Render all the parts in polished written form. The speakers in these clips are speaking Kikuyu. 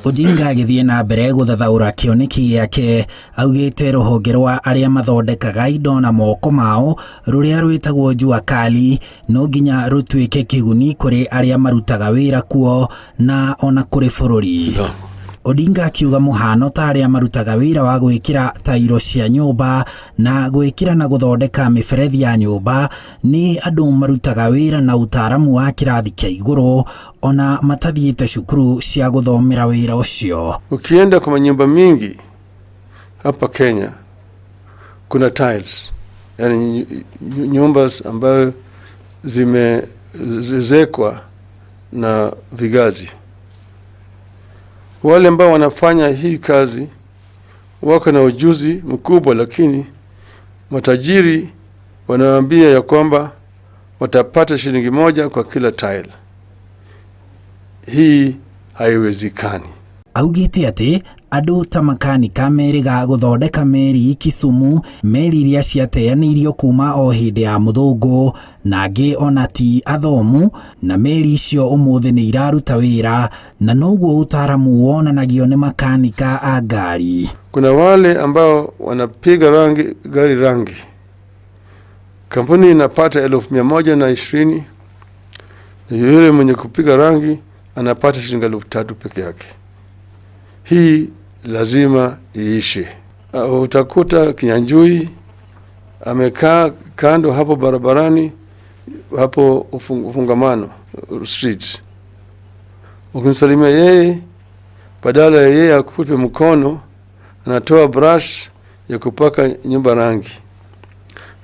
Odinga agĩthiĩ na mbere gũthathaũra kĩoneki gĩake, augĩte rũhonge rwa arĩa mathondekaga indo na moko mao rũrĩa rwĩtagwo Jua Kali no nginya rũtuĩke kĩguni kũrĩ arĩa marutaga wĩra kuo na ona kũrĩ bũrũri. Odinga akiuga mũhano ta arĩa marutaga wĩra wa gwĩkĩra tairo cia nyũmba na gwĩkĩra na gũthondeka mĩberethi ya nyũmba nĩ andũ marutaga wĩra na ũtaaramu wa kĩrathi kĩa igũrũ ona matathiĩte cukuru cia gũthomera wĩra ũcio. Ukienda kwa manyumba mingi hapa Kenya kuna tiles, yani nyumba ambayo zimezekwa na vigazi. Wale ambao wanafanya hii kazi wako na ujuzi mkubwa, lakini matajiri wanawaambia ya kwamba watapata shilingi 1 kwa kila tile. Hii haiwezekani. Augĩte atĩ andũ ta makanika merĩga gũthondeka meri Kisumu, meri iria ciateanĩirio kuma o hĩndĩ ya mũthũngũ, na angĩ ona ti athomu, na meri icio ũmũthĩ nĩ iraruta wĩra, na noguo ũtaaramu wonanagio nĩ makanika a ngari. Kuna wale ambao wanapiga rangi gari rangi, kampuni inapata 120,000 na yule mwenye kupiga rangi anapata shilingi 3,000 peke yake. Hii lazima iishe. Utakuta Kinyanjui amekaa kando hapo barabarani hapo Ufungamano Street, ukimsalimia yeye, badala ya yeye akupe mkono, anatoa brush ya kupaka nyumba rangi.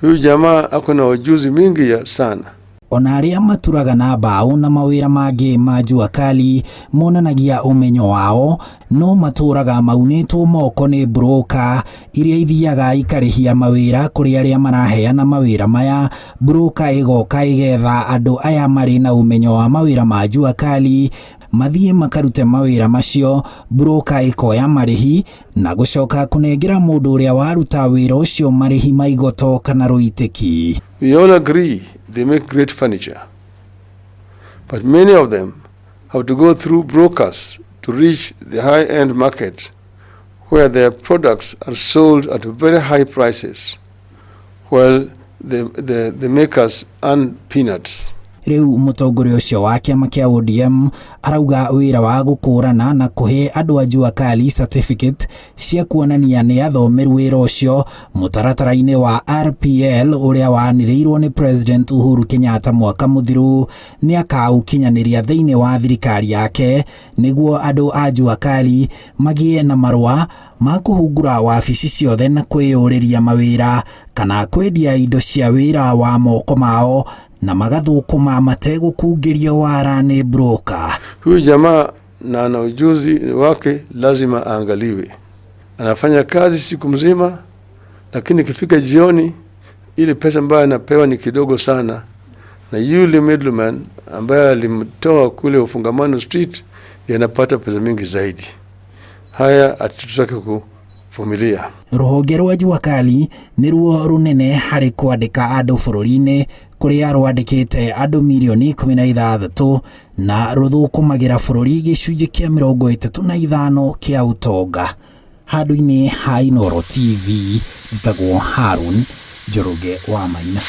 Huyu jamaa ako na ujuzi mingi ya sana. Ona arĩa maturaga na mbaũ na mawĩra mangĩ ma jua kali monanagia ũmenyo wao, no matũraga maunĩtwo moko nĩ broker iria ithiaga ikarĩhia mawĩra kũrĩ arĩa maraheana mawĩra maya. Broker ĩgoka ĩgetha andũ aya marĩ na ũmenyo wa mawĩra ma jua kali mathiĩ makarute mawĩra macio. Broker ĩkoya marĩhi na gũcoka kũnengera mũndũ ũrĩa waruta wĩra ũcio marĩhi ma igoto kana rũitĩki. We all agree they make great furniture, but many of them have to go through brokers to reach the high-end market where their products are sold at very high prices, while the makers earn peanuts. Rĩu mũtongoria ũcio wa kĩama kĩa ODM arauga wĩra wa gũkũrana na kũhe andũ a jua kali certificate cia kuonania nĩ athomeru wĩra ũcio mũtaratara-inĩ wa RPL ũrĩa wanĩrĩirwo nĩ President Uhuru Kenyatta mwaka mũthiru nĩ akaũkinyanĩria thĩinĩ wa thirikari yake, nĩguo andũ a jua kali magĩe na marũa ma kũhungura wabici ciothe na kwĩyũrĩria mawĩra kana kwendia indo cia wĩra wa moko mao na magathũkũma mategũkungĩrio wara nĩ broker. Huyu jamaa na ana ujuzi wake lazima aangaliwe. Anafanya kazi siku mzima, lakini ikifika jioni ile pesa ambayo anapewa ni kidogo sana, na yule middleman ambaye alimtoa kule Ufungamano Street ndiye anapata pesa mingi zaidi. Haya hatutaki kuvumilia. Rũhonge rwa jua kali nĩruo rũnene harĩ kwandĩka andũ bũrũri-inĩ, kũrĩa rwandĩkĩte andũ mirioni 16 na rũthũkũmagĩra bũrũri gĩcunjĩ kĩa 35 kĩa ũtonga. Handũ-inĩ ha Inooro TV, njĩtagwo Harun Njoroge wa Maina.